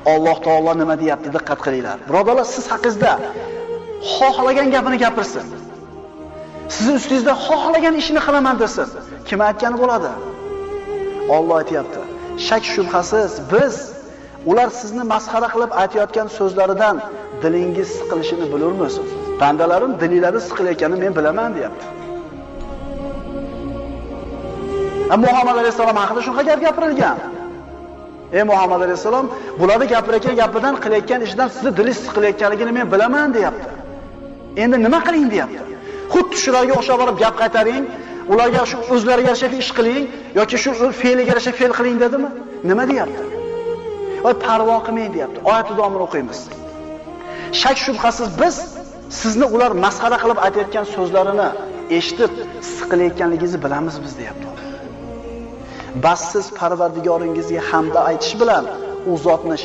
Alloh taolo nima deyapti, diqqat qilinglar. Birodarlar, siz haqingizda xohlagan gapini gapirsin. Sizni ustingizda xohlagan ishini qilaman desin. Kim aytgani bo'ladi? Alloh aytayapti. Shak shubhasiz biz ular sizni masxara qilib aytayotgan so'zlaridan dilingiz siqilishini bilurmiz. Bandalarim dilingari siqilayotganini men bilaman deyapti. Muhammad alayhisalom haqida shunaqa gap gapirilgan. Ey Muhammad alayhisalom, bularni gapirayotgan gapidan, qilayotgan ishidan sizni dilingiz siqilayotganligini men bilaman deyapti. Endi nima qiling deyapti. Xuddi shularga o'xshab borib gap qaytaring, ularga shu o'zlariga yarasha ish qiling yoki shu fe'liga yarasha fe'l qiling dedimi? Nima deyapti? Voy parvo qilmang deyapti. Oyatni davomini o'qiymiz. Shak shubhasiz biz sizni ular masxara qilib aytayotgan so'zlarini eshitib siqilayotganligingizni bilamiz biz deyapti. Bas siz Parvardigoringizga hamda aytish bilan u zotni